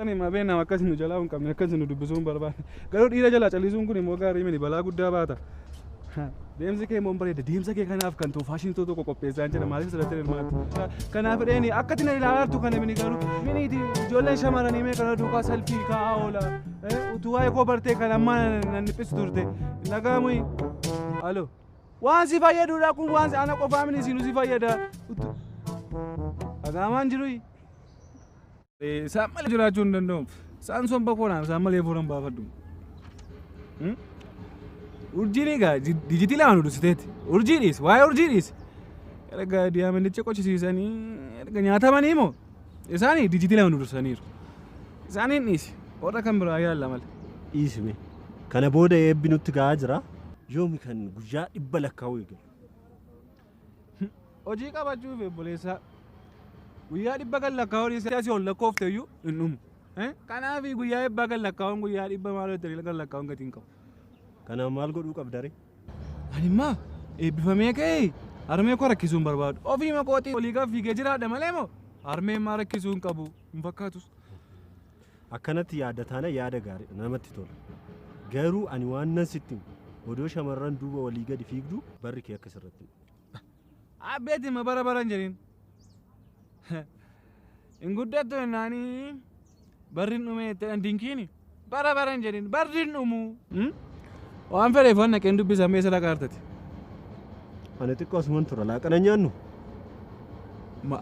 Ani ma beeknam akkas nu jalaa hin qabne akkas nu dubbisuu hin barbaanne. Garuu dhiira jalaa callisuun kun immoo gaarii miti balaa guddaa baata. Deemsi kee immoo hin bareeda. Deemsa kee kanaaf kan ta'u faashinii tokko qopheessaa jira. Maaliif asirratti hirmaatu? Kanaaf dheeni akka ati na ilaalaa jirtu kana mini garuu miniiti ijoolleen shamarranii mee kana duukaa salfii kaa'aa oola. Utuu waa'ee koo bartee kan ammaa nan dhiphisu turte. Dhaga'amu. Alo. Waan si fayyadudha kun waan si ana qofaa mini sinu si fayyada. Dhaga'amaan jiru. Isaan malee jiraachuu hin danda'u. Isaan somba koonaan isaan malee fuuran baafadhu. Urjiin egaa dijitii lama nu dursiteetti. Urjii dhiis waa'ee urjii dhiis. Erga diyaamandicha qochisiisanii erga nyaatamanii moo isaanii dijitii lama nu dursaniiru. Isaaniin dhiisi warra kan biraa yaalla malee. Dhiisime. Kana booda eebbi nutti ga'aa jira. Yoomi kan guyyaa 100 lakkaa'uu eegalu. Hojii qabachuuf obboleessaa. Guyyaa 100 kan lakkaa'uu dhiisee asii ol lakkoofte iyyuu hin dhumu. Kanaaf guyyaa 100 kan lakkaa'uun guyyaa 100 maaloo itti kan lakkaa'uun gatii hin qabu. Kanaaf maal godhuu qabda ree? Ani immoo eebbifamee ka'ee harmee koo rakkisuu hin barbaadu. Ofii makootii olii gad fiigee jiraadha malee moo harmeen maa rakkisuu hin qabu hin fakkaatus. Akkanatti yaadda taana yaada gaariidha namatti tola. Garuu ani waan nan sitti himu odoo shamarran duuba walii gadi fiigduu barri kee akka sirratti hin Abbeeti ma bara bara hin jedhin. Hin guddattu jennaanii barri hin dhume jettee dinkiini. Bara bara hin jedhin barri hin dhumu. Waan fedheef waan naqeen dubbisa mee sila kaartati. Ani xiqqoo asuman tura laaqana nyaannu.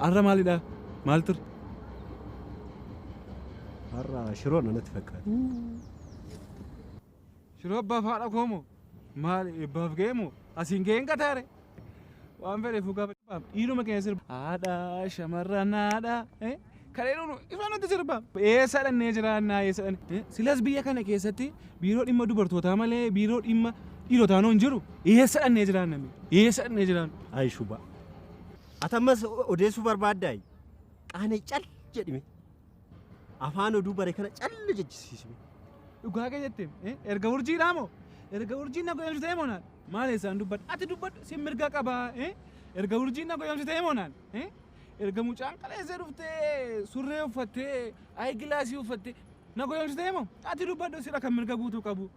Har'a maalidha? Maal ture? Har'a shiroodha natti fakkaata. Shiroo abbaaf haadha koo moo? Maal eebbaaf ga'e moo? Asiin ga'een qataare. Waan fedheefuu gaafa dhiiruma keenya sirba. Haadha shamarran haadha. Kan jedhu ifa nutti sirba. Eessa dhannee jiraannaa eessa dhannee. Silas biyya kana keessatti biiroo dhimma dubartootaa malee biiroo dhimma dhiirotaa noo hin jiru. Eessa dhannee jiraanna mee? Eessa dhannee jiraanna? Ayi shubaa. Ati ammas odeessuu barbaaddaayi? Qaanee cal jedhime. Afaan oduu bare kana cal jechisiisime. Dhugaa kee jette erga urjiidhaa moo? Erga urjiin na goyomsitee moo naan? Maal eessaan dubbadhu? Ati dubbadhu sin mirga qabaa. Erga urjiin na goyomsitee moo naan? Erga mucaan kaleessee dhuftee surree uffattee ayi gilaasii uffattee na goyomsitee moo? Ati dubbadhu sidha kan mirga guutuu qabu.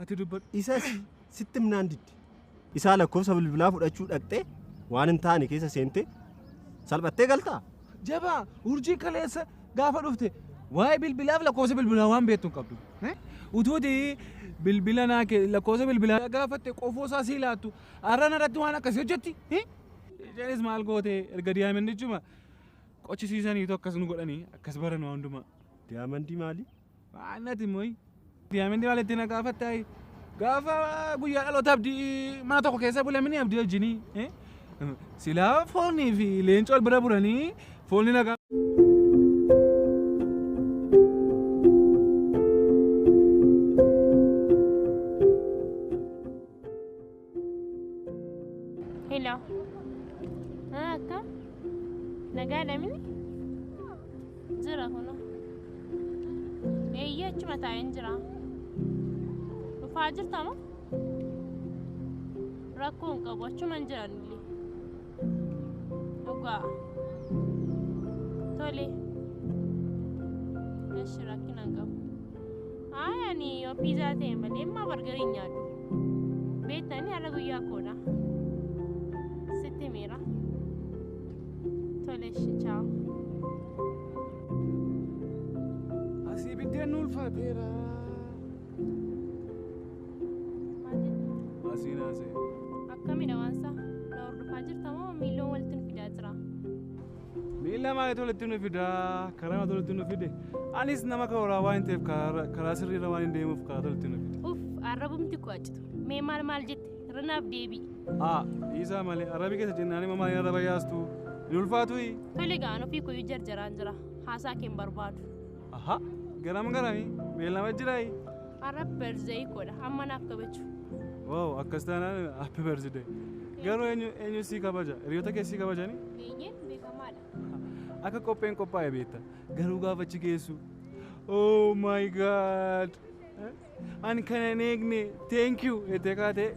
Ati dubbadhu. Isas sitti himnaan didde. Isaa lakkoofsa bilbilaa fudhachuu dhaqxee waan hin taane keessa seentee salphattee galtaa? Jabaa urjii kaleessa gaafa dhufte waa'ee bilbilaaf lakkoofsa bilbilaa waan beektu hin qabdu. Utuuti bilbila naa kee lakkoofsa bilbilaa gaafatte qofoo isaa sii laattu har'a narratti waan akkasii hojjetti. Isheenis maal goote erga diyaamandichuma qochisiisaniitu akkas nu godhanii akkas baran waa hundumaa. Diyaamandii maali? Maal nati mooyi? Diyaamandii maal ittiin na gaafattaayi? Gaafa guyyaa dhaloota abdii mana tokko keessa bulamini abdii wajjinii. Silaa foonii fi leencoo wal bira bulanii foonni nagaa. Hello. Ah, akkam? Nagaadha mini? Jira kunoo. Eeyyee achuma taa'een jira. Dhufaa jirta moo? Rakkoo hin qabu achuma hin jiran illee. Dhugaa. Tole. Eshi rakkina hin qabu. Ayi ani yoo piizaa ta'e malee immoo bargarii hin nyaadhu. Beektani har'a guyyaa koodha. Sitti himeera. Tole ishi chaaw. Asii biddeen nu ulfaateera. Maal jette? Asiin haasa'e. Akkamidha waan isaa? Na hordofaa jirta moo miilloon walitti nu fidaa jira? Miila maalitu walitti nu fida? Karaa maaltu walitti nu fide? Anis nama karooraa waan hin ta'eef karaa sirriirra waan hin deemuuf karaa walitti nu fide. Uff arrabumti koo achitu. Mee maal maal jette? Irra naaf deebi'i. Aa dhiisaa malee arrabi keessa jennaan immoo maaliin arraba yaastu? Hin ulfaatuyi? Tole gaa an ofii koyyuu jarjaraan jira. Haasaa kee hin barbaadu. Aha garam garami beellama jiraayi? Har'a birthday koodha. Amma naaf kabaju. Wow akkas taanaan happy birthday. Garuu eenyu eenyu sii kabaja? Hiriyoota kee sii kabajanii? Eeyyeen beekamaadha. Akka qopheen qophaa'e beekta. Garuu gaafa achi geessu oh my god ani kana hin eegne thank you jettee kaatee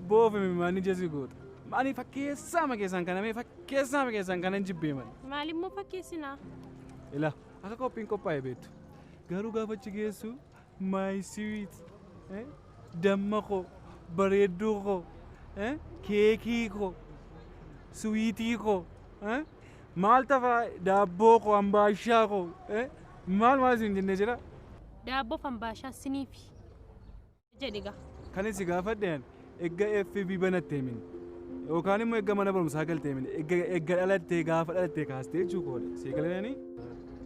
boofe mimmaan ija si goota. Ani fakkeessaama keessan kana mee fakkeessaama keessan kana hin jibbee malee. Maalimmoo fakkeessinaa? Ila Akka qophiin qophaa'e beektu. Garuu gaafa achi geessu my sweet, damma koo, bareedduu koo, keekii koo, sweetii koo, maal tafaa daabboo koo, ambaashaa koo, maal maal isin jennee jira. Daabboo fi ambaashaa siniifi. Jedhi gaa. Kan isin gaafadheen egga FB banattee mini yookaan immoo egga mana barumsaa galtee mini egga dhalattee gaafa dhalattee kaastee jechuu koodha. Sii galanii?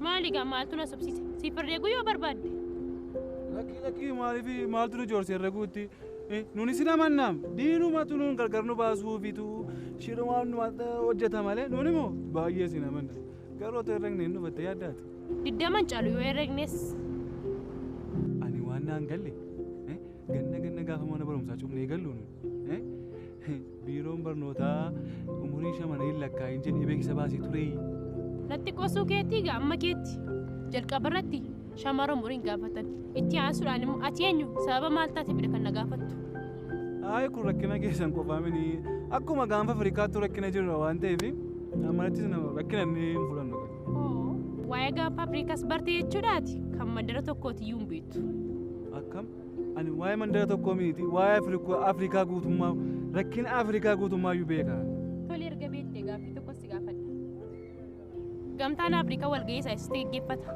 Maali gaa maaltu na sobsiise? Siif herreeguu yoo barbaadde. Lakkii lakkii maaliif maaltu nu joorse herreeguutti? Nuni si namannaam diinumatu nuun gargar nu baasuufitu shirumaan nu hojjeta malee nuun immoo baay'ee si namanna. Garuu otoo herreegne hin dhufatte yaaddaati. 20 caalu yoo herreegnes. Ani waan naan galle ganna ganna gaafa mana barumsaa cufnee gallu nuun biiroon barnootaa umurii shamarranii lakkaa'in jedhee beeksisa baasee ture. Natti qoosuu keetii gaa amma keetti jalqaba irratti shamara umuriin gaafatan itti aansuudhaan immoo ati eenyu sababa maal taate fida kan na gaafattu. Ayi kun rakkina keessan qofaa mini akkuma gaanfa Afrikaattu rakkina jirra waan ta'eef ammanattis rakkina inni hin fudhannu. Waa'ee gaanfa Afrikaas bartee jechuudhaati kan mandara tokkooti iyyuu hin beektu. Akkam ani waa'ee mandara tokkoo miti waa'ee Afrikaa guutummaa rakkina Afrikaa guutummaa iyyuu beeka. Tole erga beektee gaaffii tokko si gaafadha. Gamtaan Afrikaa walga'ii isaa eessatti geggeeffata?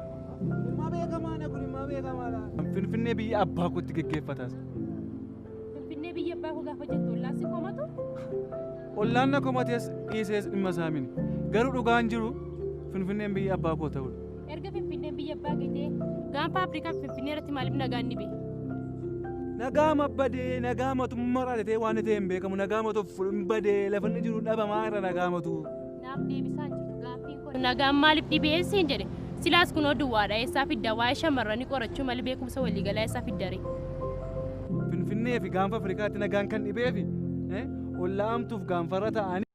Dhimma beekamaadha kun dhimma beekamaadha. Finfinnee biyya abbaa kootti geggeeffatas. Finfinnee biyya abbaa koo gaafa jettu ollaan si komatu? Ollaan na komatees dhiisees dhimma isaa mini. Garuu dhugaan jiru Finfinneen biyya abbaa koo ta'udha. Erga Finfinneen biyya abbaa kee ta'e gaanfa Afrikaa Finfinnee irratti maaliif nagaan ni bee? Nagaa mabbadee nagaa matummaa raadhatee waan ta'e hin beekamu nagaa matuuf hin badee lafa inni jiru dhabamaa irra nagaa matu. Naaf deebisaan jirtu gaaffiin kun nagaan maaliif dhibee siin jedhe silaas kunoo duwwaadha eessaa fidda waa'ee shamarranii qorachuu malee beekumsa waliigalaa eessaa fiddare. Finfinnee fi gaanfa Afrikaatti nagaan kan dhibee fi ollaa amtuuf gaanfarra ta'anii.